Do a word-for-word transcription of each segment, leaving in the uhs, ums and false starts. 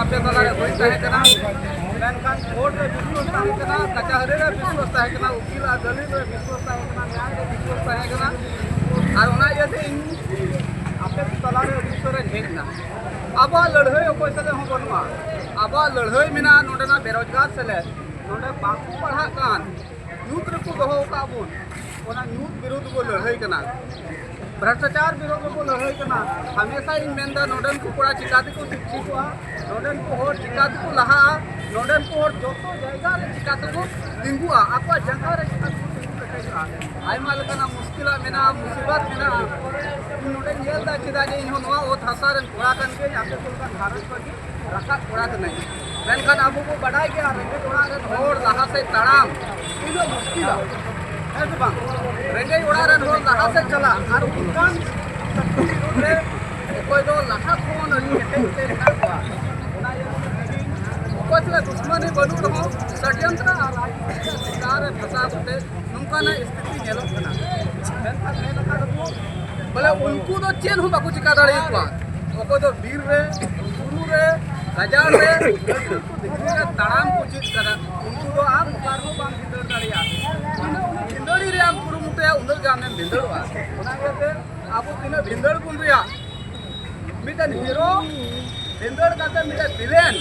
ᱟᱯᱮ ᱛᱟᱞᱟᱨᱮ ᱦᱩᱭ ᱛᱟᱦᱮᱸ ᱠᱟᱱᱟ, ᱢᱮᱱᱠᱷᱟᱱ ᱠᱳᱨᱴ ᱨᱮ ᱵᱤᱥᱣᱟᱥ ᱛᱟᱦᱮᱸ ᱠᱟᱱᱟ, ᱠᱟᱪᱟᱦᱟᱹᱨᱤ ᱨᱮ ᱵᱤᱥᱣᱟᱥ ᱛᱟᱦᱮᱸ ᱠᱟᱱᱟ, ᱩᱠᱤᱞ ᱟᱨ ᱫᱟᱹᱞᱤᱞ ᱨᱮ ᱵᱤᱥᱣᱟᱥ ᱛᱟᱦᱮᱸ ᱠᱟᱱᱟ, ᱱᱮᱭᱟᱭ ᱨᱮ ᱵᱤᱥᱣᱟᱥ ᱛᱟᱦᱮᱸ ᱠᱟᱱᱟ᱾ ᱟᱨ ᱚᱱᱟ ᱤᱭᱟᱹᱛᱮ ᱤᱧ ᱟᱯᱮ ᱠᱚ ᱛᱟᱞᱟᱨᱮ ᱟᱹᱰᱤ ᱩᱥᱟᱹᱨᱟᱧ ᱦᱮᱡ ᱮᱱᱟ᱾ ᱟᱵᱚᱣᱟᱜ ᱞᱟᱹᱲᱦᱟᱹᱭ ᱚᱠᱚᱭ ᱥᱟᱞᱟᱜ ᱦᱚᱸ ᱵᱟᱹᱱᱩᱜᱼᱟ᱾ ᱟᱵᱚᱣᱟᱜ ᱞᱟᱹᱲᱦᱟᱹᱭ ᱢᱮᱱᱟᱜᱼᱟ ᱱᱚᱰᱮᱱᱟᱜ ᱵᱮᱨᱚᱡᱽᱜᱟᱨ ᱥᱮᱞᱮᱫ, ᱱᱚᱰᱮ ᱵᱟᱠᱚ ᱯᱟᱲᱦᱟᱜ ᱠᱟᱱ, ᱧᱩᱛ ᱨᱮᱠᱚ ᱫᱚᱦᱚ ᱟᱠᱟᱫ ᱵᱚᱱ, ᱚᱱᱟ ᱧᱩᱛ ᱵᱤᱨᱩᱫᱷ ᱵᱚ ᱞᱟᱹᱲᱦᱟᱹᱭ ᱠᱟᱱᱟ, ᱵᱷᱨᱟᱥᱴᱟᱪᱟᱨ ᱵᱤᱨᱩᱫᱷ ᱨᱮᱵᱚ ᱞᱟᱹᱲᱦᱟᱹᱭ ᱠᱟᱱᱟ᱾ ᱦᱟᱢᱮᱥᱟ ᱤᱧ ᱢᱮᱱᱫᱟ, ᱱᱚᱰᱮᱱ ᱠᱚ ᱠᱚᱲᱟ ᱪᱤᱠᱟ ᱛᱮᱠᱚ ᱥᱤᱠᱠᱷᱤᱛᱚᱜᱼᱟ, ᱱᱚᱰᱮᱱ ᱠᱚ ᱦᱚᱲ ᱪᱤᱠᱟ ᱛᱮᱠᱚ ᱞᱟᱦᱟᱜᱼᱟ, ᱱᱚᱰᱮᱱ ᱠᱚ ᱦᱚᱲ ᱡᱚᱛᱚ ᱡᱟᱭᱜᱟ ᱨᱮ ᱪᱤᱠᱟ ᱛᱮᱠᱚ ᱛᱤᱸᱜᱩᱜᱼᱟ, ᱟᱠᱚᱣᱟᱜ ᱡᱟᱸᱜᱟ ᱨᱮ ᱪᱤᱠᱟ ᱛᱮᱠᱚ ᱛᱤᱸᱜᱩ ᱠᱮᱴᱮᱡᱚᱜᱼᱟ᱾ ᱟᱭᱢᱟ ᱞᱮᱠᱟᱱᱟᱜ ᱢᱩᱥᱠᱤᱞᱟᱜ ᱢᱮᱱᱟᱜᱼᱟ, ᱢᱩᱥᱤᱵᱟᱛ ᱢᱮᱱᱟᱜᱼᱟ᱾ ᱤᱧ ᱱᱚᱰᱮᱧ ᱧᱮᱞ ᱮᱫᱟ, ᱪᱮᱫᱟᱜ ᱡᱮ ᱤᱧ ᱦᱚᱸ ᱱᱚᱣᱟ ᱚᱛ ᱦᱟᱥᱟ ᱨᱮᱱ ᱠᱚᱲᱟ ᱠᱟᱱ ᱜᱤᱭᱟᱹᱧ, ᱟᱯᱮ ᱠᱚ ᱞᱮᱠᱟᱱ ᱜᱷᱟᱨᱚᱸᱡᱽ ᱠᱷᱚᱱ ᱜᱮ ᱨᱟᱠᱟᱵ ᱠᱚᱲᱟ ᱠᱟᱹᱱᱟᱹᱧ᱾ ᱢᱮᱱᱠᱷᱟᱱ ᱟᱵᱚ ᱵᱚ ᱵᱟᱰᱟᱭ ᱜᱮᱭᱟ, ᱨᱮᱸᱜᱮᱡ ᱚᱲᱟᱜ ᱨᱮᱱ ᱦᱚᱲ ᱞᱟᱦᱟ ᱥᱮᱫ ᱛᱟᱲᱟᱢ ᱛᱤᱱᱟᱹᱜ ᱢᱩᱥᱠᱤᱞᱟ, ᱦᱮᱸ ᱥᱮ ᱵᱟᱝ? ᱨᱮᱸᱜᱮᱡ ᱚᱲᱟᱜ ᱨᱮᱱ ᱦᱚᱲ ᱞᱟᱦᱟ ᱥᱮᱫ ᱪᱟᱞᱟᱜ ᱟᱨ ᱚᱱᱠᱟᱱ ᱥᱚᱠᱛᱤ ᱵᱤᱨᱩᱫᱷ ᱨᱮ ᱚᱠᱚᱭ ᱫᱚ ᱞᱟᱦᱟ ᱠᱷᱚᱱ ᱟᱹᱰᱤ ᱠᱮᱴᱮᱡ ᱛᱮ ᱢᱮᱱᱟᱜ ᱠᱚᱣᱟ, ᱚᱱᱟ ᱤᱭᱟᱹ ᱛᱮ ᱚᱠᱚᱭ ᱥᱟᱞᱟᱜ ᱫᱩᱥᱢᱟᱱᱤ ᱵᱟᱹᱱᱩᱜ ᱨᱮᱦᱚᱸ ᱥᱟᱰᱮᱭᱚᱱᱛᱨᱚ ᱟᱨ ᱨᱟᱡᱽᱱᱤᱛᱤ ᱨᱮ ᱯᱷᱟᱸᱥᱟᱣ ᱠᱟᱛᱮ ᱱᱚᱝᱠᱟᱱᱟᱜ ᱥᱛᱷᱤᱛᱤ ᱧᱮᱞᱚᱜ ᱠᱟᱱᱟ᱾ ᱢᱮᱱᱠᱷᱟᱱ ᱢᱮᱱ ᱟᱠᱟᱫ ᱫᱚᱠᱚ ᱵᱚᱞᱮ ᱩᱱᱠᱩ ᱫᱚ ᱪᱮᱫ ᱦᱚᱸ ᱵᱟᱠᱚ ᱪᱤᱠᱟ ᱫᱟᱲᱮᱭᱟᱠᱚᱣᱟ᱾ ᱚᱠᱚᱭ ᱫᱚ ᱵᱤᱨ ᱨᱮ, ᱵᱩᱨᱩ ᱨᱮ, ᱜᱟᱡᱟᱲ ᱨᱮ, ᱞᱟᱹᱴᱩ ᱞᱟᱹᱴᱩ ᱫᱷᱤᱨᱤ ᱨᱮ ᱛᱟᱲᱟᱢ ᱠᱚ ᱪᱮᱫ ᱠᱟᱫᱟ, ᱩᱱᱠᱩ ᱫᱚ ᱟᱢ ᱚᱠᱟ ᱨᱮᱦᱚᱸ ᱵᱟᱢ ᱵᱷᱤᱸᱫᱟᱹᱲ ᱫᱟᱲᱮᱭᱟᱜᱼᱟ᱾ ᱛᱤᱱᱟᱹᱜ ᱩᱱᱤ ᱵᱷᱤᱸᱫᱟᱹᱲᱤ ᱨᱮ ᱟᱢ ᱠᱩᱨᱩᱢᱩᱴᱩᱭᱟ, ᱩᱱᱟᱹᱜ ᱜᱮ ᱟᱢᱮᱢ ᱵᱷᱤᱸᱫᱟᱹᱲᱚᱜᱼᱟ᱾ ᱚᱱᱟ ᱤᱭᱟᱹᱛᱮ ᱟᱵᱚ ᱛᱤᱱᱟᱹᱜ ᱵᱷᱤᱸᱫᱟᱹᱲ ᱵᱚᱱ ᱨᱮᱭᱟᱜ, ᱢᱤᱫᱴᱮᱱ ᱦᱤᱨᱳ ᱵᱷᱤᱸᱫᱟᱹᱲ ᱠᱟᱛᱮ ᱢᱤᱫᱴᱮᱱ ᱵᱷᱤᱞᱮᱱ,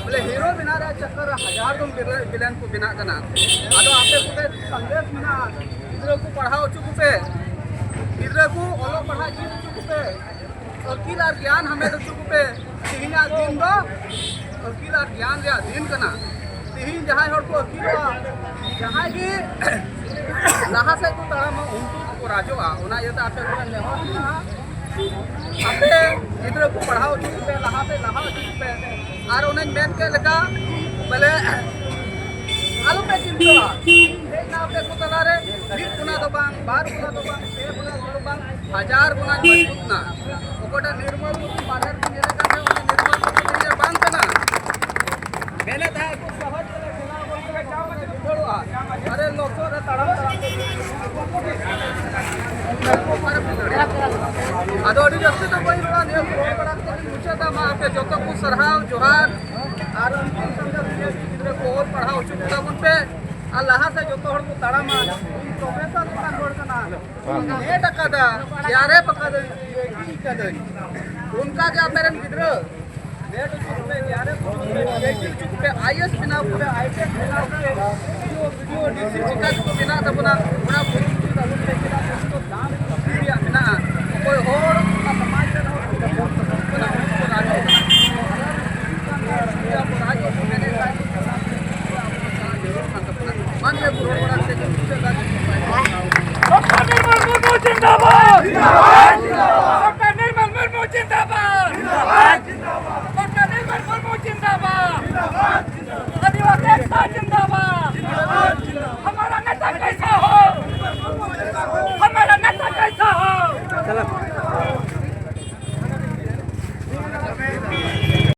ᱵᱚᱞᱮ ᱦᱤᱨᱳ ᱵᱮᱱᱟᱣ ᱨᱮᱭᱟᱜ ᱪᱚᱠᱠᱚᱨ ᱨᱮ ᱦᱟᱡᱟᱨ ᱜᱚᱱ ᱵᱷᱤᱞᱮᱱ ᱠᱚ ᱵᱮᱱᱟᱜ ᱠᱟᱱᱟ᱾ ᱟᱫᱚ ᱟᱯᱮ ᱠᱚᱴᱷᱮᱱ ᱥᱟᱸᱫᱮᱥ ᱢᱮᱱᱟᱜᱼᱟ, ᱜᱤᱫᱽᱨᱟᱹ ᱠᱚ ᱯᱟᱲᱦᱟᱣ ᱦᱚᱪᱚ ᱠᱚᱯᱮ, ᱜᱤᱫᱽᱨᱟᱹ ᱠᱚ ᱚᱞᱚᱜ ᱯᱟᱲᱦᱟᱜ ᱪᱮᱫ ᱦᱚᱪᱚ ᱠᱚᱯᱮ, ᱟᱹᱠᱤᱞ ᱟᱨ ᱜᱮᱭᱟᱱ ᱦᱟᱢᱮᱴ ᱦᱚᱪᱚ ᱠᱚᱯᱮ᱾ ᱛᱮᱦᱮᱧᱟᱜ ᱫᱤᱱ ᱫᱚ ᱟᱹᱠᱤᱞ ᱟᱨ ᱜᱮᱭᱟᱱ ᱨᱮᱭᱟᱜ ᱫᱤᱱ ᱠᱟᱱᱟ᱾ ᱛᱮᱦᱮᱧ ᱡᱟᱦᱟᱸᱭ ᱦᱚᱲ ᱠᱚ ᱟᱹᱠᱤᱞᱚᱜᱼᱟ, ᱡᱟᱦᱟᱸᱭ ᱜᱮ ᱞᱟᱦᱟ ᱥᱮᱫ ᱠᱚ ᱛᱟᱲᱟᱢᱟ, ᱩᱱᱠᱩ ᱠᱚ ᱨᱟᱡᱚᱜᱼᱟ᱾ ᱚᱱᱟ ᱤᱭᱟᱹᱛᱮ ᱟᱯᱮ ᱠᱚᱴᱷᱮᱱ ᱱᱮᱦᱚᱨ ᱢᱮᱱᱟᱜᱼᱟ, ᱟᱯᱮ ᱜᱤᱫᱽᱨᱟᱹ ᱠᱚ ᱯᱟᱲᱦᱟᱣ ᱦᱚᱪᱚ ᱠᱚᱯᱮ, ᱞᱟᱦᱟ ᱥᱮᱫ ᱞᱟᱦᱟ ᱦᱚᱪᱚ ᱠᱚᱯᱮ᱾ ᱟᱨ ᱚᱱᱮᱧ ᱢᱮᱱ ᱠᱮᱫ ᱞᱮᱠᱟ, ᱵᱚᱞᱮ ᱟᱞᱚᱯᱮ ᱪᱤᱱᱛᱟᱹᱜᱼᱟ, ᱦᱮᱡ ᱱᱟ ᱟᱯᱮ ᱠᱚ ᱛᱟᱞᱟᱨᱮ ᱢᱤᱫ ᱠᱚᱱᱟ ᱫᱚ ᱵᱟᱝ, ᱵᱟᱨ ᱠᱚᱱᱟ ᱫᱚ ᱵᱟᱝ, ᱯᱮ ᱠᱚᱱᱟ ᱫᱚ ᱵᱟᱝ, ᱦᱟᱡᱟᱨ ᱜᱩᱱᱟᱧ ᱢᱚᱡᱽᱵᱩᱛ ᱱᱟ᱾ ᱚᱠᱚᱭᱴᱟᱜ ᱱᱤᱨᱢᱚᱞ ᱢᱩᱨᱢᱩ ᱵᱟᱨᱦᱮ ᱨᱮᱠᱚ ᱧᱮᱞᱮ ᱠᱟᱱ ᱛᱟᱦᱮᱸ, ᱩᱱᱤ ᱱᱤᱨᱢᱚᱞ ᱢᱩᱨᱢᱩ ᱫᱚ ᱤᱧ ᱵᱟᱝ ᱠᱟᱱᱟ᱾ ᱢᱮᱱᱮᱫ ᱛᱟᱦᱮᱸ ᱠᱚ ᱥᱚᱦᱚᱡ ᱛᱮᱞᱮ ᱴᱷᱮᱞᱟᱣ ᱜᱚᱫ ᱠᱮᱫᱟ, ᱪᱟᱢ ᱟᱛᱮ ᱵᱷᱤᱸᱫᱟᱹᱲᱚᱜᱼᱟ᱾ ᱟᱨᱮ ᱞᱚᱥᱚᱫ ᱨᱮ ᱛᱟᱲᱟᱢ ᱛᱟᱲᱟᱢ ᱛᱮ ᱚᱠᱟᱨᱮᱢ ᱵᱷᱤᱸᱫᱟᱹᱲᱚᱜᱼᱟ? ᱟᱫᱚ ᱟᱹᱰᱤ ᱡᱟᱹᱥᱛᱤ ᱫᱚ ᱵᱟᱹᱧ ᱨᱚᱲᱟ, ᱱᱤᱭᱟᱹ ᱠᱚ ᱨᱚᱲ ᱵᱟᱲᱟ ᱠᱟᱛᱮ ᱜᱤᱧ ᱢᱩᱪᱟᱹᱫᱟ᱾ ᱢᱟ ᱟᱯᱮ ᱡᱚᱛᱚ ᱥᱟᱨᱦᱟᱣ ᱡᱚᱦᱟᱨ᱾ ᱟᱨ ᱩᱱᱠᱩ ᱥᱟᱱᱛᱟᱲ ᱜᱤᱫᱽᱨᱟᱹ ᱠᱚ ᱚᱞ ᱯᱟᱲᱦᱟᱣ ᱦᱚᱪᱚ ᱠᱚᱛᱟ ᱵᱚᱱ ᱯᱮ ᱟᱨ ᱞᱟᱦᱟ ᱥᱮᱫ ᱡᱚᱛᱚ ᱦᱚᱲ ᱠᱚ ᱛᱟᱲᱟᱢᱟ᱾ ᱤᱧ ᱛᱚᱵᱮ ᱛᱚ ᱱᱚᱝᱠᱟᱱ ᱦᱚᱲ ᱠᱟᱱᱟ᱾ ᱱᱮᱴ ᱟᱠᱟᱫᱟ, ᱡᱤ ᱟᱨ ᱮᱯᱷ ᱟᱠᱟᱫᱟᱹᱧ, ᱯᱤ ᱮᱭᱤᱪ ᱰᱤ ᱟᱠᱟᱫᱟᱹᱧ᱾ ᱚᱱᱠᱟ ᱜᱮ ᱟᱯᱮ ᱨᱮᱱ ᱜᱤᱫᱽᱨᱟᱹ ᱱᱮᱴ ᱦᱚᱪᱚ ᱠᱚᱯᱮ, ᱡᱤ ᱟᱨ ᱮᱯᱷ ᱦᱚᱪᱚ ᱠᱚᱯᱮ, ᱯᱤ ᱮᱭᱤᱪ ᱰᱤ ᱦᱚᱪᱚ ᱠᱚᱯᱮ, ᱟᱭ ᱮ ᱮᱥ ᱵᱮᱱᱟᱣ ᱠᱚᱯᱮ, ᱟᱭ ᱯᱤ ᱮᱥ ᱵᱮᱱᱟᱣ ᱠᱚᱯᱮ, ᱵᱤ ᱰᱤ ᱳ, ᱵᱤ ᱰᱤ ᱳ, ᱰᱤ ᱥᱤ ᱪᱮᱠᱟ ᱠᱚ ᱵᱮᱱᱟᱜ ᱛᱟᱵᱚᱱᱟ, ᱚᱱᱟ ᱠᱩᱨᱩᱢᱩᱴᱩ ᱛᱟᱵᱚᱱ ᱯᱮ᱾ ᱪᱮᱫᱟᱜ ᱥᱮ ᱱᱤᱛᱚᱜ ᱫᱟᱢ ᱨᱮᱭᱟᱜ ᱢᱮᱱᱟᱜᱼᱟ᱾ ᱚᱠᱚᱭ ᱦᱚᱲ ᱚᱱᱟ ᱥᱚᱢᱟᱡᱽ ᱨᱮᱱ ᱦᱚᱲ ᱠᱚ ᱠᱟᱱᱟ, ᱩᱱᱠᱩ ᱠᱚ ᱨᱟᱡᱚᱜ ᱠᱟᱱᱟ᱾ ᱟᱵᱚ ᱨᱟᱡᱚᱜ ᱠᱚ ᱢᱮᱱᱮᱫ ᱠᱷᱟᱱ ᱢᱟᱱᱱᱤᱭᱚ ᱯᱩᱨᱚᱱ ᱵᱟᱲᱟ ᱠᱟᱛᱮ ᱜᱮ ᱢᱩᱪᱟᱹᱫ ᱫᱟᱲᱮᱭᱟᱜᱼᱟ᱾ ᱰᱚᱠᱴᱚᱨ ᱱᱤᱨᱢᱚᱞ ᱢᱩᱨᱢᱩ ᱡᱤᱱᱫᱟᱵᱟᱫ! ᱰᱚᱠᱴᱚᱨ ᱱᱤᱨᱢᱚᱞ ᱢᱩᱨᱢᱩ ᱡᱤᱱᱫᱟᱵᱟᱫ! ᱰᱚᱠᱴᱚᱨ ᱱᱤᱨᱢᱚᱞ ᱢᱩᱨᱢᱩ ᱡᱤᱱᱫᱟᱵᱟᱫ! ᱟᱹᱫᱤᱵᱟᱹᱥᱤ ᱮᱠᱛᱟ ᱡᱤᱱᱫᱟᱵᱟᱫ! हमारा नेता कैसा हो? हमारा नेता कैसा हो?